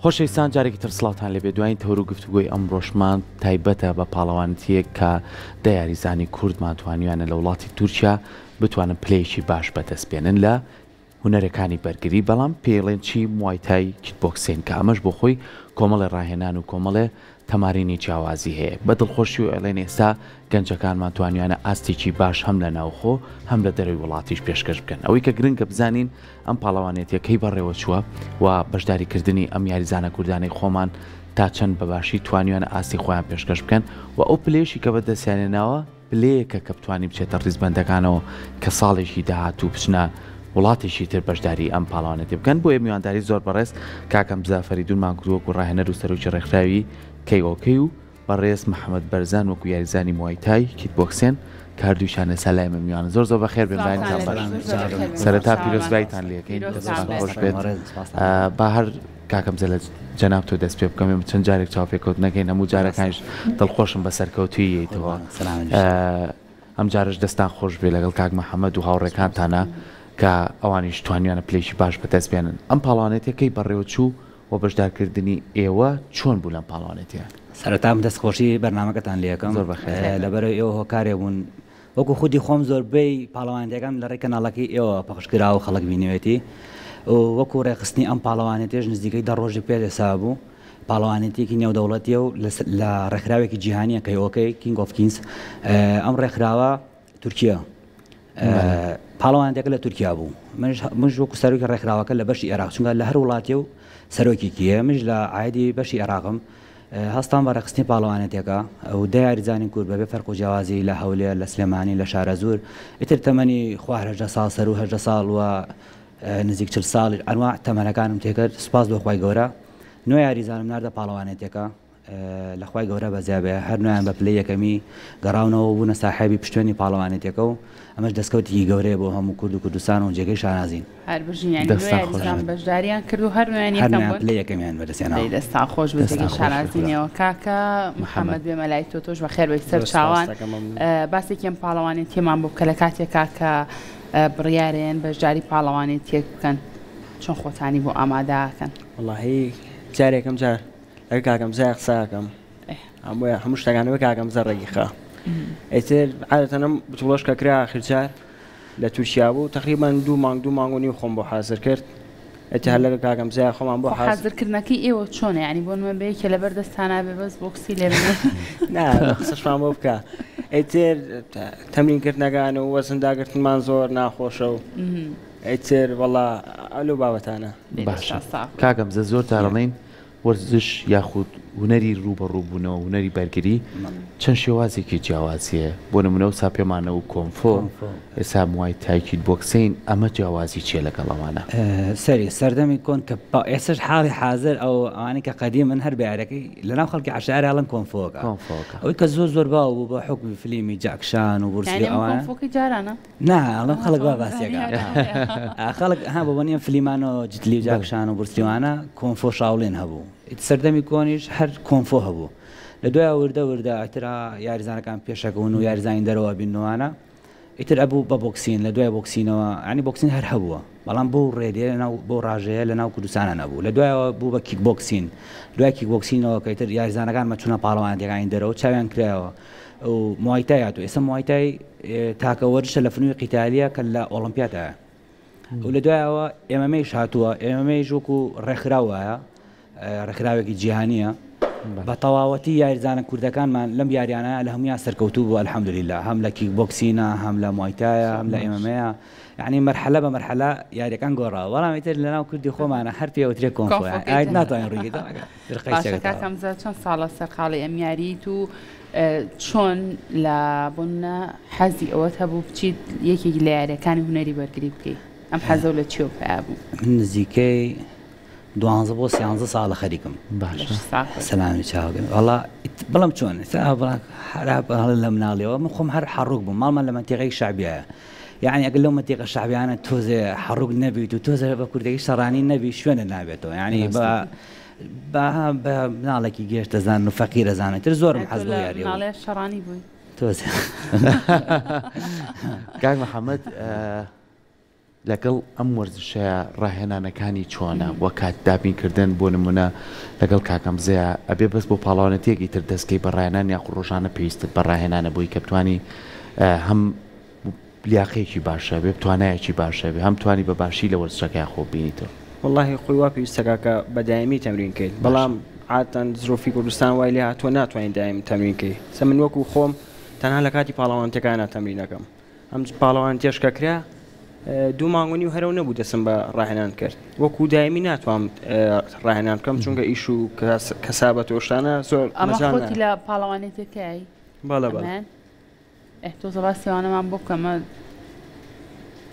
خۆشەویستان جارێکی تر سڵاوتان لێبێ دوایین تەوەر و گفتوگۆی ئەمڕۆشمان تایبەتە بە پاڵەوانێتییەک کە دە یاریزانی کوردمان توانیویانە لە وڵاتی تورکیا بتوانن پلەیەکی باش بەدەست بێنن لە هونەرەکانی بەرگری بەڵام پێیڵێن چی موایتای کیکبۆکسین کە ئەمەش بۆ خۆی کۆمەڵێ ڕاهێنان و کۆمەڵێ تەمارینی جیاوازی هەیە بە دڵخۆشی و ئەڵێن ئێستا گەنجەکانمان توانیویانە ئاستێکی باش هەم لە ناوخۆ هەم لە دەرەوەی وڵاتیش پێشکەش بکەن ئەوەی کە گرنگە بزانین ئەم پاڵەوانێتیە کەی بەڕێوەچووە و بەشداریکردنی ئەم یاریزانە کوردانەی خۆمان تا چەند بە باشی توانیویانە ئاستی خۆیان پێشکەش بکەن و ئەو پلەیەشی کە بەدەستیان هێناوە پلەیەکە کە بتوانین بچێتە ڕیزبەندەکانەوە کە ساڵێکی داهاتوو بچنە وڵاتێکی تر بەشداری ئەم پاڵەوانێتی بکەن بۆیە میوانداری زۆر بەڕێز کاک هەمزە فەریدونمان کرد وەکو ڕاهێنەر و سەرۆکی ڕێکخراوی KOK و بەڕێز محەمەد بەرزان وەکو یاریزانی موایتای کیک بۆکسێن کە هەردووکیان ئێستا لای من میوانن زۆر زۆر بەخێر بێن بەیانتان باش سەرەتا پیرۆزبایتان لێکەین دەستتان خۆش بێت با هەر کاکەم زە لە جەناب تۆ دەست پێ بکەم ئێمە چەند جارێک چاوپێکەوت نەکەین هەموو جارەکانیش دڵخۆشم بە سەرکەوتوویی یەیتەوە ئەم جارەش دەستان خۆش بێ لەگەڵ کاک محەممەد و هاوڕێکانتانە کە ئەوانیش توانیانە پلەیەکی باش بەدەست بێنن ئەم پاڵەوانێتیەکەی بەڕێوەچوو و بەشدارکردنی ئێوە چۆن بوو لەم پاڵەوانێتیە؟ سەرەتا من دەستخۆشی بەرنامەکەتان لێ ئەکەم زۆر بەخێر. لەبەرئەوەی ئێوە هۆکارێ بوون وەکو خودی خۆم زۆربەی پاڵەوانێتیەکان لە ڕێی کەناڵەکەی ئێوە پەخش کرا و خەڵک بینیوێتی و وەکو ڕێکخستنی ئەم پاڵەوانێتیەش نزیکەی دە ڕۆژی پێش ئێستا بوو پاڵەوانێتیەکی نێودەوڵەتیە و لە ڕێکخراوێکی جیهانیە کە ئۆکەی King of Kings ئەم ڕێکخراوە تورکیە پاڵەوانێتەکە لە تورکیا بوو منش وەکو سەرۆکی ڕێکخراوەکە لە بەشی عێراق چونکە لە هەر وڵاتێ و سەرۆکێکی هەیە منش لە عایدی بەشی عێراقم هەستان بە ڕێکخستنی پاڵەوانێتەکە و دە یاریزانی کورد بەبێ فەرق و جیاوازی لە هەولێر لە سلێمانی لە شارەزوور ئیتر تەمەنی خوار هەژدە ساڵ سەرو هەژدە ساڵ و نزیک چل ساڵ ئەنواع تەمەنەکانم تێکرد سوپاس بۆ خوای گەورە نۆ یاریزانم ناردە پاڵەوانێتەکە لە خوای گەورە بەزیا بێ هەر نۆیان بە پلەی یەکەمی گەڕاونەوە و بوونە ساحێبی پشتوێنی پاڵەوانێتیەکە و ئەمەش دەستکەوتێکی گەورەیە بۆ هەموو کورد و کوردستان و جێگەی شانازین. هەر بژین یانی نۆ دەستان خۆش یاریزان بێت. بەشداریان کرد و هەر نۆیان هەر یەکەم نۆیان بوون؟ پلەی یەکەمیان بەدەستهێناوە. دەی دەستان خۆش بێت دەستان جێگەی خۆش بێت شانازی خودا. نێوە کاکە محەمەد. محەمەد بێمە لای تۆ تۆش بەخێر بێی زۆر سەر سپاست چاوان دەکەم مەمنون. باسێکی ئەم پاڵەوانێتیەمان بۆ بکە لە کاتێکا کە بڕیارێن بەشداری پاڵەوانێتیەک بکەن چۆن خۆتانی بۆ ئامادە ئەکەن؟ وەڵاهی جارێکم جار لەگەڵ کاکەم زای قسە ئەکەم بۆیە هەموو شتەکان بە کاکەم زە ڕێگی خا ئیتر عادەتەن ئەم بتوڵەش کە کرا ئاخر جار لە تورکیا بوو تقریبا دوو مانگ دوو مانگ و نیو خۆم بۆ حازر کرد ئیتر هەر لەگەڵ کاکەم زای خۆمان بۆ خۆ حازر حازرکردنەکەی ئێوە چۆنە یانی بۆ نمونە بە یەکێ لەبەر دەستانا بێ بەس بۆکسی لێ بنێ نا قسەشمان بۆ بکە ئیتر تەمرین کردنەکان و وەزن داگرتنمان زۆر ناخۆشە و ئیتر وەڵا لەو بابەتانە. باشە کاک هەمزە زۆر جار ئەڵێین وەرزش یاخود هونەری ڕووبەڕووبوونەوە، هونەری بەرگری چەند شێوازێکی جیاوازی هەیە، بۆ نموونە ئەوسا پێمانە و کۆنفۆ، ئێستا موای تای کیک بۆکسین، ئەمە جیاوازی چییە لەگەڵ ئەوانە؟ سەری سەردەمی کۆن کە ئێستاش حاڵی حازر ئەو ئەوانەی کە قەدیمن هەر بە یاریەکەی لەناو خەڵکی عەشایەر ئەڵێن کۆنفۆکە ئەوەی کە زۆر زۆر باو بوو بە حوکمی فلیمی جاکشان و بورسلی یانی ئەمە ئەوانە. کۆنفۆکەی جارانە؟ نا ئەڵێم خەڵک وا باسیەکە خەڵک ها بۆ بەنیە فلیمانۆ جتلی و جاکشان و بورسلیوانە کۆنفۆ شاوڵێن هەبوو سەردەمی کۆنیش هەر کۆنفۆ هەبوو لە دوای وردە وردە ئیترا یاریزانەکان پێشەکەون و یاریزانی دەرەوە بینوانە ئیتر ئەبوو بە بۆکسین لە دوای بۆکسینەوە ینی بۆکسین هەر هەبووە بەڵام بۆ ڕێدێ لەناو بۆ ڕاژەیە لە ناو کوردستانە نەبوو لە دوایەوە بوو بە کیک بۆکسین دوای کیک بۆکسینەوە کە ئیتر یاریزانەکان مەچوونە پاڵەوانەتەکانی دەرەوە چاویان کرایەوە و موایتای هاتوو ئێستا موایتای تاکە وەرزشە لە فنوی قیتالیە کە لە ئۆڵمپیاتایە و لە دوایەوە ئێمەمەیش هاتووە ئێمەمەیش وەکو ڕێکخراو وایە ڕێکخراوێکی جیهانیە بە تەواوەتی یاریزانە کوردەکانمان لەم یاریانە لە هەمویان سەرکەوتوو بوو الحمدلله هەم لە کیک بۆکسینە هەم لە موایتایە هەم لە ئێمەمەیە یعنی مەرحەلە بە مەرحەلە یاریەکان گۆڕاوە بەڵام ئیتر لەناو کوردی خۆمانە هەر پێوترێ کۆنفۆ ناتوانین ڕووی باشە کاک هەمزە چەند ساڵە سەرقاڵی ئەم یاریت و چۆن لە بۆنە حەزی ئەوەت هەبوو بچیت یەکێک لە یاریەکانی هونەری بەرگری بکەی ئەم حەزەو لە چیەوە پیا بوو؟ من نزیکەی دوانزە بۆ سیانزە ساڵە خەریکم باشە سەلامی چاوگەن وەڵا بەڵام چۆن لە مناڵیەوە من خۆم هەر حەڕوک بووم ماڵمان لە مەنتیقەی شەعبیایە یعنی ئەگەر لەو مەنتیقە شەعبیانە تۆزێ حەڕوک نەبیت و تۆزێ بە کوردەکەی شەڕانی نەبی شوێنە نابێتەوە یعنی بە با بە مناڵێکی گێژ دەزانن و فەقیر ئەزانن تر زۆرم حەز بەو یاریە بوو. مناڵێ شەڕانی بووی. تۆزێ. کاک محەممەد. لەگەڵ ئەم وەرزشەیا ڕاهێنانەکانی چۆنە وە کات دابین کردن بۆ نمونە لەگەڵ کاک هەمزەیا ئەبێ بەس بۆ پاڵەوانێتیەک ئیتر دەست کەی بە ڕاهێنان یاخو ڕۆژانە پێویستت بە ڕاهێنانە بۆی کە بتوانی هەم لیاقەیەکی باش هەبێ توانایەکی باش هەبێ هەم توانی بە باشی لە وەرزشەکەیا خۆ ببینیتەوە. وەڵاهی خۆی وا پێویستە کاکە بە دایمی تەمرین کەیت بەڵام عادەتەن زروفی کوردستان وای لێ هاتووە ناتوانین دایم تەمرین کەی سە من وەکو خۆم تەنها لە کاتی پاڵەوانتەکانە تەمرینەکەم ئەم پاڵەوانێتیەش کە کرا دوو مانگ و نیو هەرەو نەبوو دەستم بە ڕاهێنان کرد وەکو دایمی ناتوانم ڕاهێنان بکەم چونکە ئیش و کەسابەت و شتانە زۆر ئەمە خۆتی لە پاڵەوانێتەکەی بەڵێ بەڵێ ئه تۆزە باسی ئەوانەمان بۆ بکە ئەمە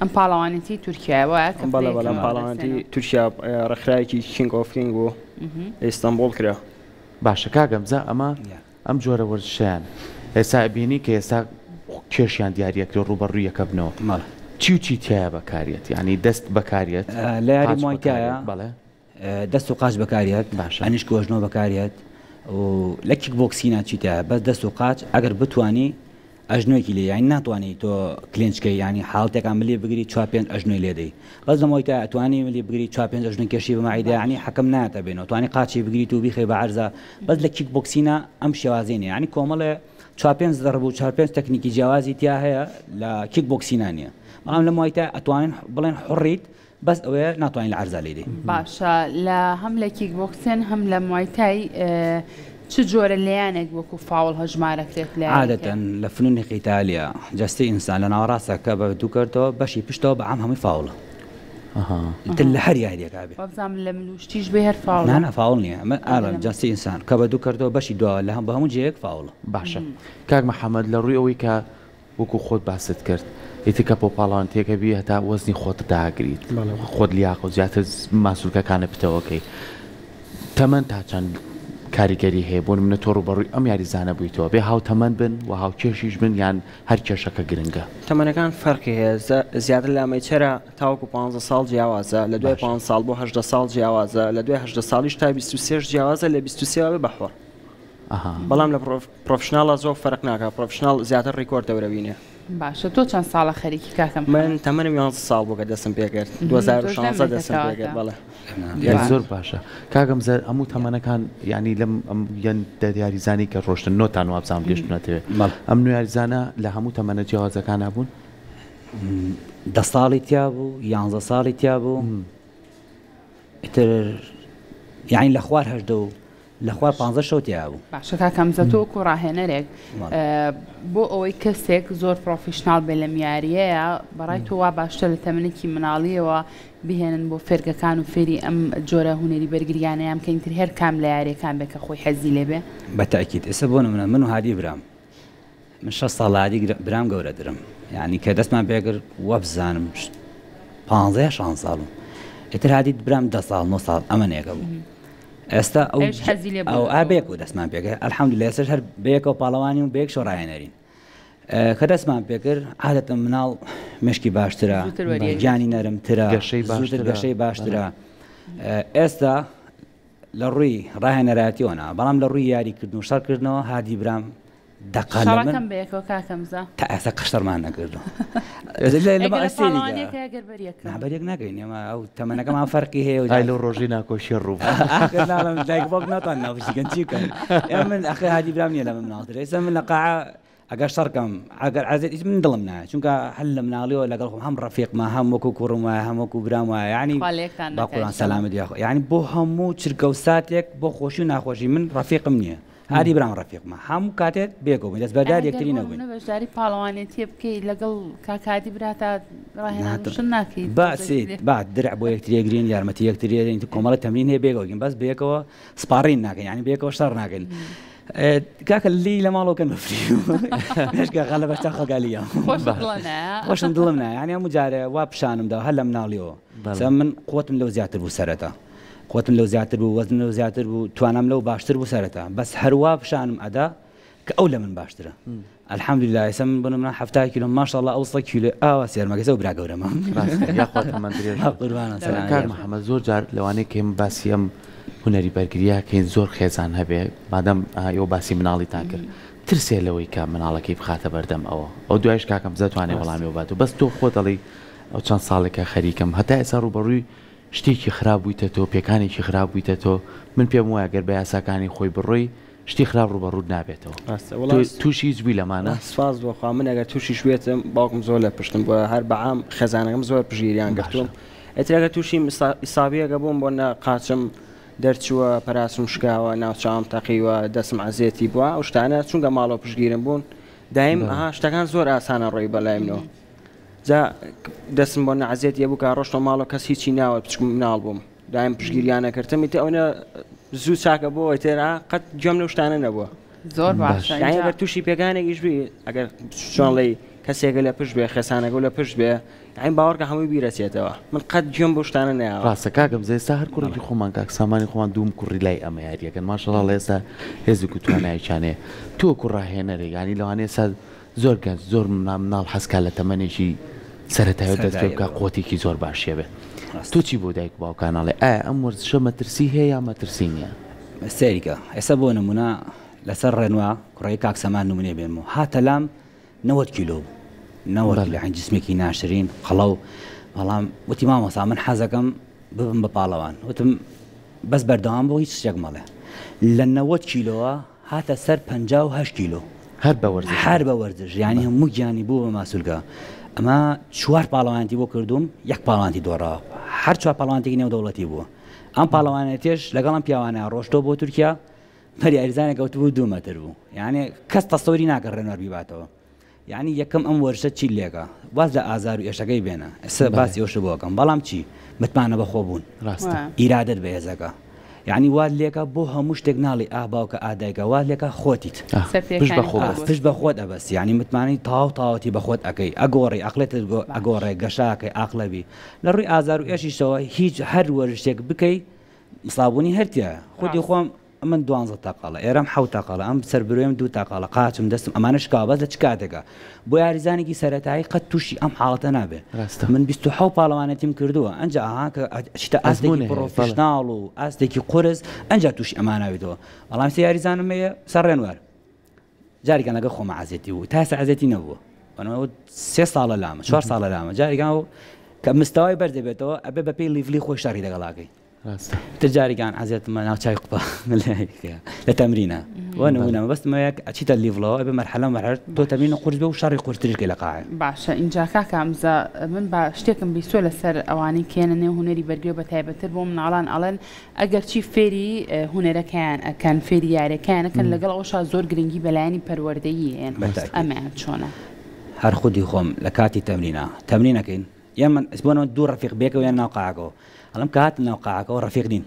ئەم پاڵەوانێتی تورکیایە وایە کە بەڵێ بەڵێ ئەم پاڵەوانێتی تورکیا ڕێکخراوێکی King of King بوو لە ئیستەنبوڵ کرا. باشە کاک هەمزە ئەمە ئەم جۆرە وەرزشەیان ئێستا ئەبینی کە ئێستا کێشیان دیاریەکرێ ڕووبەڕووی یەکەبنەوە چی و چی تیایە بەکاریەت یانی دەست بەکاریەت لە یاری موای تایە بەڵێ دەست و قاچ بەکاریەت باشە ئەنیشک و ئەژنۆ بەکاریەت و لە کیک بۆکسینا چی تایە بەس دەست و قاچ ئەگەر بتانی ئەژنۆیەکی لێ یانی ناتوانی تۆ clinch کەی یانی حاڵتێکا ملی بگری چوار پێنج ئەژنۆی لێ دەی بەس لە موای تای ئەتوانی ملی بگری چوار پێنج ئەژنۆ کێشی بە مەعیدە یانی حەکەم نایەتە بینەوە توانی قاچی بگریت و بیخەی بە عەرزا بەس لە کیک بۆکسینا ئەم شێوازەی نیە یانی کۆمەڵێ چوار پێنج زەڕب و چوار پێنج تەکنیکی جیاوازی تیا هەیە لە کیک بۆکسینا نیە بەڵام لە موای تای ئەتوانین بڵێن حوڕیت بەس ئەوەیە ناتوانین لە عەرزا لێی دەین. باشە لە هەم لە کیک بۆکسێن هەم لە موای تای چ جۆرە لێیانێک وەکو فاوڵ هەژمارەکرێت لە یاریکە؟ عادەتەن لە فنونی قیتالیە جەستەی ئینسان لە ناوەڕاستە کە بە دوو کەرتەوە بەشی پشتەوە بە عام هەمووی فاوڵە ئیتر لە هەر یاریەکا بێ. وابزانم لە مل و شتیش بێ هەر فاوڵە. نا نا فاوڵ نیە ئەمە ئالەم جەستەی ئینسان کە بە دوو کەرتەوە بەشی دواوە لە بە هەموو جێیەک فاوڵە. باشە کاک محمد لە ڕووی ئەوەی کە وەکو خۆت باست کرد ئیتر کە بۆ پاڵەوانتیەکە بی هەتا وەزنی خۆت داگریت خۆت لیاقە و زیاتر ماسولکەکانت پتەوەکەی تەمەن تا چەند کاریگەری هەیە بۆ نمونە تۆ ڕوبەڕووی ئەم یاریزانە بوویتەوە بێ هاوتەمەن بن و هاوکێشیش بن یان هەر کێشەکە گرنگە؟ تەمەنەکان فەرقی هەیە زیاتر لە amateur ە تاوەکو 15 ساڵ جیاوازە لە دوای 15 ساڵ بۆ 18 ساڵ جیاوازە لە دوای 18 ساڵیش تا 23 جیاوازە لە 23 بە حوڕ بەڵام لە professional ە زۆر فەرق ناکا professional زیاتر ڕیکۆرد دەورەبینێ. باشە تۆ چەند ساڵە خەریکی کاکە محەمەد؟ من تەمەنم یانزە ساڵ بوو کە دەستم پێ کرد 2016 دەستم پێ کرد بەڵێ. زۆر باشە کاک هەمزە هەموو تەمەنەکان یانی لەم ئەم یەن دە یاریزانی کە ڕۆشتن نۆتان وابزانم گەشتونەتەوێ ئەم نۆ یاریزانە لە هەموو تەمەنە جیاوازەکانا بوون؟ دە ساڵی تیا بوو یانزە ساڵی تیا بوو ئیتر یانی لە خوار هەژدە و لە خوار پانزە شەو تیا بوو. باشە کاک هەمزە تۆ وەکو ڕاهێنەرێک بۆ ئەوەی کەسێک زۆر professional بێ لەم یاریەیە بەڕای تۆ وا باشتر لە تەمەنێکی مناڵیەوە بهێنن بۆ فێرگەکان و فێری ئەم جۆرە هونەری بەرگریانەیان بکەین تر هەر کام لە یاریەکان بێ کە خۆی حەزی لێ بێ؟ بە تەئکید ئێستا بۆ نمونە من و هادی برام من شەست ساڵ لە هادی برام گەورەترم یعنی کە دەستمان پێکرد وەبزانم پانزە یا شانزە ساڵ بووم ئیتر هادی برام دە ساڵ نۆ ساڵ ئەمەنێکە بوو ئێستا ئەو ئەویش حەزی لێ ئەو بوو ئا بەیەکەوە دەستمان پێکرد الحمدلله ئێستاش هەر بەیەکەوە پاڵەوانین و بەیەک شەو ڕاهێنەرین کە دەستمان پێکرد عادەتەن مناڵ مشکی باشترە زووتر وەریەگرێت. گیانی نەرمترە گەشەی زووتر باشترە گەشەی باشترە ئێستا لە ڕووی ڕاهێنەرایەتیەوە نا بەڵام لە ڕووی یاریکردن و شەڕکردنەوە هادی برام دەقە لە من شەڕەکەم بەیەکەوە کاک هەمزە. تا ئێستا قەت شەڕمان نەکردووە. ئەگەر لە پاڵەوانیەکە ئەگەر بەریەکەم. نا بەریەک ناکەین ئێمە ئەو تەمەنەکەمان فەرقی هەیە و ئای لەو ڕۆژەی ناکۆشیە ڕوو بوو. ئاخر ناڵێم دایک و باوک ناتوانن ناکۆشی کەن چی بکەن ئێمە من ئەخر هادی برام نییە لە من مناڵترە ئێستا من لە قاعە ئەگەر شەڕ کەم ئەگەر عەزێت ئیتر من دڵم نایە چونکە هەر لە مناڵیەوە لەگەڵ خۆم هەم ڕەفیقمە هەم وەکو کوڕم وایە هەم وەکو برام وایە یعنی خوا لە یەکتان با نەکا قوربان ان شاء الله. سەلامت یاخوا یعنی بۆ هەموو چرکە و ساتێک بۆ خۆشی و ناخۆشی من ڕەفیقم نییە هادی برام ڕەفیقمە هەموو کاتێک بێکەوە بووین دەستبەردار ئەگەر یەکتری بۆ نەبووین. نمونە بەشداری پاڵەوانێتیە بکەی لەگەڵ کاک هادی براتا ڕاهێنان و شت ناکەی با تۆزێک سید لێ با درع بۆ یەکتری ئەگرین یارمەتی یەکتری ئەدەین کۆمەڵە تەمرین هەیە بێکەوە ئەگرین بەس بەیەکەوە sparring ناکەین یعنی بەیەکەوە شەڕ ناکەین کاکە لی لە ماڵەوە کەن بەفری مێشکە غەلە بەشتا خەڵکا لیە خۆشت دڵە نایە خۆشم دڵم نایە یعنی هەموو جارێ وا پیشانم دا هەر لە مناڵیەوە سە من قوتم لەو زیاتر بوو سەرەتا قوتم لەو زیاتر بوو وەزنم لەو زیاتر بوو توانام لەو باشتر بوو سەرەتا بەس هەروا پیشانم ئەدا کە ئەو لە من باشترە الحمدللە ئێستا من بۆ نمونە 70 کیلۆم ماشاءاللە ئەو 100 کیلۆ ئاوا سێرمەکە ئێستا ئەو برا گەورەمە ڕاستە یاخوا تەمەن درێژ بێت. قوربانە سەلام کاک محەمەد زۆر جار لەوانەیە کە ئێمە باسی ئەم هونەری بەرگریە کەین زۆر خێزان هەبێ مادام ئێوە باسی مناڵیتان کرد ترسێ لەوەی کە مناڵەکەی بخاتە بەردەم ئەوە ئەو دوایش کاک هەمزە توانێ وەڵامی باتەوە بەس تۆ خۆت ئەڵێی ئەو چەند ساڵێکە خەریکم هەتا ئێستا ڕووبەڕووی شتێکی خراپ بوویتە تۆ پێکانێکی خراپ بوویتە تۆ من پێم وایە گەر بە یاساکانی خۆی بڕۆی شتی خراپ ڕووبەڕووت نابێتەوە ڕاستە تۆ وەڵا تووشی هیچ بووی لەمانە؟ سپاس بۆ خوا من ئەگەر تووشیش بێتم باوکم زۆر لە پشتم بووە هەر بە عام خێزانەکەم زۆر پشتگیریان باشە. گرتووم ئیتر ئەگەر تووشی ئیسابیەکە بووم بۆ نە قاچم دەرچووە پەراسم شکاوە ناوچاوم تەقیوە دەسم عەزێتی بووە ئەو شتانە چونکە ماڵەوە پشتگیرم بوون دایم بەڵێ. ئەها شتەکان زۆر ئاسانە ڕۆی بەلای منەوە جا دەسم بۆ نە عەزێتی ئەبوو کە ڕۆشتەوە ماڵەوە کەس هیچی ناوت بچکم مناڵ بووم دایم پشتگیریان ئەکردم ئیتر ئەونە زوو چاکە بۆ ئیتر ئا قەت گوێم لەو شتانە نەبووە زۆر باشە یعنی ئینجا ئەگەر تووشی پێکانێکیش بی ئەگەر چۆن ڵێی کەسێکە لە پشت بێ خێسانەکەو لە پشت بێ یعنی باوەڕکە هەمووی بیرەچێتەوە من قەت گوێم بەو شتانە نەیاوە. ڕاستە کاک هەمزە ئێستا هەر کوڕێکی خۆمان کاک سامانی خۆمان دووم کوڕی لای ئەمە یاریەکەن ماشەڵا ڵێ ئێستا هێزێک و توانایەکیان هەیە تۆ وەکو ڕاهێنەرێک یانی لەوانەیە ئێستا زۆر گەنج زۆر مناڵ حەز کا لە تەمەنێکی سەرەتایەوە دەست پێ بکا قوتێکی زۆر باشی هەبێت تۆ چی بۆ دایک و باوکان ئەڵێ ئایا ئەم وەرزشە مەترسی هەیە یا مەترسی نییە؟ سەیرکە ئێستا بۆ نمونە لەسەر ڕێنوا کوڕەکەی کاک سەمان نمونەی بێنمەوە هاتە لام 90 کیلۆ بوو 90 کیلۆ یانی جسمێکی ناشرین قەڵەو بەڵام وتی مامۆستا من حەزەکەم ببم بە پاڵەوان وتم بەس بەردەوام بۆ هیچ شتێک مەڵێ لە 90 کیلۆوە هاتە سەر 58 کیلۆ هەر بە وەرزش هەر بە وەرزش یانی هەموو گیانی بوو بە ماسولکە ئەمە چوار پاڵەوانێتی بۆ کردووم یەک پاڵەوانێتی دۆڕاوە هەر چوار پاڵەوانێتێکی نێودەوڵەتی بووە ئەم پاڵەوانێتیش لەگەڵ ئەم پیاوانە ڕۆشتۆ بۆ تورکیا بەر یاریزانێک کەوتبوو دوو مەتر بوو یعنی کەس تەسەوری ناکە ڕێنوار بیباتەوە یعنی یەکەم ئەم وەرزشە چی لێکە واز لە ئازار و ئێشەکەی بێنە ئێستا باسی ئەوشە بۆکەم بەڵام چی متمانە بەخۆ بوون ڕاستە ئیرادەت بەهێزەکە یعنی وات لێکە بۆ هەموو شتێک ناڵی ئا باوکە ئا دایکە وات لێکە خۆتیت پشت بە خۆ بەست پشت بە خۆت ئەبەستی یعنی متمانەی تەواو تەواوەتی بە خۆت ئەکەی ئەگۆڕی ئەقڵێتت ئەگۆڕێ گەشاکەی ئاقڵەبی لە ڕووی ئازار و ئێشیشەوە هیچ هەر وەرزشێک بکەی سابوونی هەر تیایە خودی خۆم من دوانزە تەقەڵە ئێرەم حەوت تەقەڵە ئەم سەربرۆیم دوو تەقەڵە قاچم دەستم ئەمانە شکاوە بەس لە چ کاتێکە بۆ یاریزانێکی سەرەتایی قەت تووشی ئەم حاڵەتە نابێ ڕاستە من 27 پاڵەوانێتیم کردووە ئەنجا ئەها کە ئەچیتە ئاستێکی ئەزموونێ هەیە بەڵێ پڕۆفیشناڵ و ئاستێکی قورس ئەنجا تووشی ئەماناویتەوە بەڵام سێ یاریزانم هەیە سەر ڕێنوار جارێکیان لەگەڵ خۆمە عەزێتی بوو تا ئێستا عەزێتی نەبووە بەنەوە سێ ساڵە لامە چوار ساڵە لامە جارێکیان کە مستەوای بەرز دەبێتەوە ئەبێ بەپێی لیڤلی خۆی شەڕی لەگەڵاکەی ڕاستە تر جارێکیان عەزێتمە ناو چای قوپە لە تەمرینە بۆ نمونە مەبەستمە یەک ئەچیتە لیڤڵەوە ئەبێ مەرحەلە مەرحەلە تۆ تەمرینە قورس بێ و شەڕی قورستریش کەی لە قاعێ باشە ئینجا کاکە هەمزە من با شتێکم بیستوە لەسەر ئەوانەی کێنە نێو هونەری بەرگری و بەتایبەتتر بۆ مناڵان ئەڵێن ئەگەرچی فێری هونەرەکەیان ئەکەن فێری یاریەکەیان ئەکەن لەگەڵ ئەوەشا زۆر گرنگی بە لایەنی پەروەردەیی ئەیەن ئەمەیان چۆنە؟ هەر خودی خۆم لە کاتی تەمرینا تەمرین ئەکەین یان من بۆ نمونە دوو ڕەفیق بێکەوە یان ناو قاعەکەوە ئەڵێم کە هاتن ناو قاعەکەوە ڕەفیق نین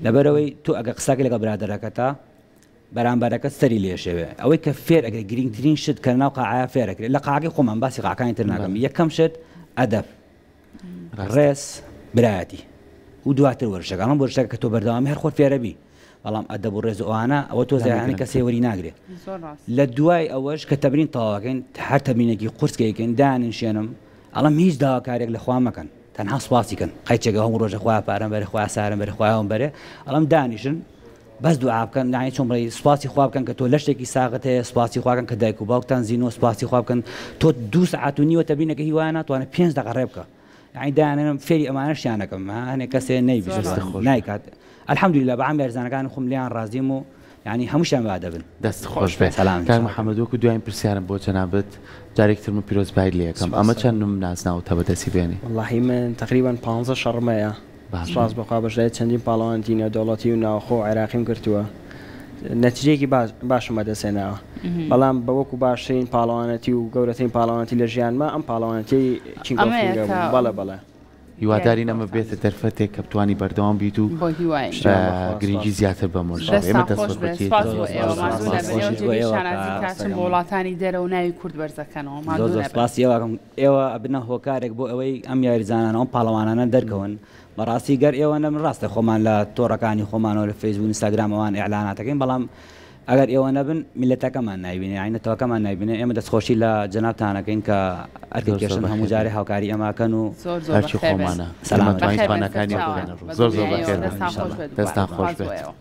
لەبەرئەوەی تۆ ئەگەر قسەکەی لەگەڵ برادەرەکەتا بەرامبەرەکەت سەری لێشێوێ ئەوەی کە فێر ئەگەر گرنگترین شت کە ناو قاعەیە فێر ئەکرێت لە قاعەکەی خۆمان باسی قاعەکانی تر ناکەم یەکەم شت ئەدەب ڕێز برایەتی و دواتر وەرزشەکە ئەڵێم وەرزشەکە کە تۆ بەردەوامی هەر خۆت فێرەبی بەڵام ئەدەب و ڕێز و ئەوانە ئەوە تۆ زیانە کەسێ وەری ناگرێ لە دوای ئەوەش کە تەمرین تەواوەکەین هەر تەمرینێکی قورس کە یکەین دانیشێنم ئەڵم هیچ داواکارێک لە خوا مەکەن تەنها سوپاسی کەن قەیچێکە هەموو ڕۆژە خوا پارەم بەرێ خوا سارم بەرێ خوایم بەرێ ئەڵم دانیشن بەس دوعا بکەن یانی چۆن بڵێی سوپاسی خوا بکەن کە تۆ لەشێکی ساغت هەیە سوپاسی خوا بکەن کە دایک و باوکتان زینووە سوپاسی خوا بکەن تۆ دوو سەعات و نیوە تەمرینەکە هیوایە ناتوانێت پێنج دەقە ڕێ بکە یانی دایانێنم فێری ئەمانەشیان ئەکەم هەنێک کەسێ نەیبیستوە نایکات الحمدللە بە عام یاریزانەکانی خۆم لێیان ڕازیم و یانی هەمووشیان با دەبن. دەست خۆش بێ سەلام کاک محمد وەکو دواین پرسیارم بۆ جەنابت جارێکی تر من پیرۆزبایت لێ ئەکەم ئەمە چەند نم نازناوتە بەدەستی بێنی؟ وەڵاهی من تەقریبەن پانزە شەڕم هەیە باشە. سوپاس بۆ خوا بەشداری چەندین پاڵەوانێتی نێودەوڵەتی و ناوخۆ و عێراقیم کردووە نەتیجەیەکی باشم بەدەست هێناوە بەڵام بە وەکو باشترین پاڵەوانێتی و گەورەترین پاڵەوانێتی لە ژیانما ئەم پاڵەوانێتیەی کینگ ئۆف ئەمەیە رینگە کە بوو بەڵێ بەڵێ. هیوادارین ئەمە بێتە دەرفەتێک کە بتوانی بەردەوام بیت و بۆ هیوای. گرنگی زیاتر بەم وەرزشە بدەی. ئێمە دەستتان خۆش بێت دەستخۆشی سوپاس زۆر بۆ ئێوە زۆر ماندوو سوپاس. نەبن ئێوە خۆشیش بۆ جێگەی ئێوە کە شانازی کاچن بۆ وڵاتانی دەرەوە ناوی کورد بەرزەکەنەوە زۆر ماندوو زۆر نەبن. سوپاسی ئێوە ئەکەم ئێوە ئەبنە هۆکارێک بۆ ئەوەی ئەم یاریزانانە ئەم پاڵەوانانە دەرکەون بەڕاستی گەر ئێوە نەبن ڕاستە خۆمان لە تۆڕەکانی خۆمانەوە لە فەیسبوک ئینستاگرام ئەوان ئیعلاناتەکەین بەڵام ئەگەر ئێوە نەبن میللەتەکەمان نایبینێ یانی نەتەوەکەمان نایبینێ ئێمە دەستخۆشی لە جەنابتان ئەکەین کە ئەرکە زۆر زۆر کێشن هەموو بەخێر جارێ بێن. هاوکاری ئێمە ئەکەن و زۆر زۆر ئەرکی بەخێر بێن. خۆمانە سەلامەت ئێمە بن. توانین بەخێر بێن تواناکانی سەرچاوان بخەینە ڕوو. بە زۆر زۆر دڵنیاییەوە بەخێر بێن دەستان خۆش ئینشاڵڵا. بێت دەستان دووبارە خۆش سوپاس بۆ بێت. ئێوە.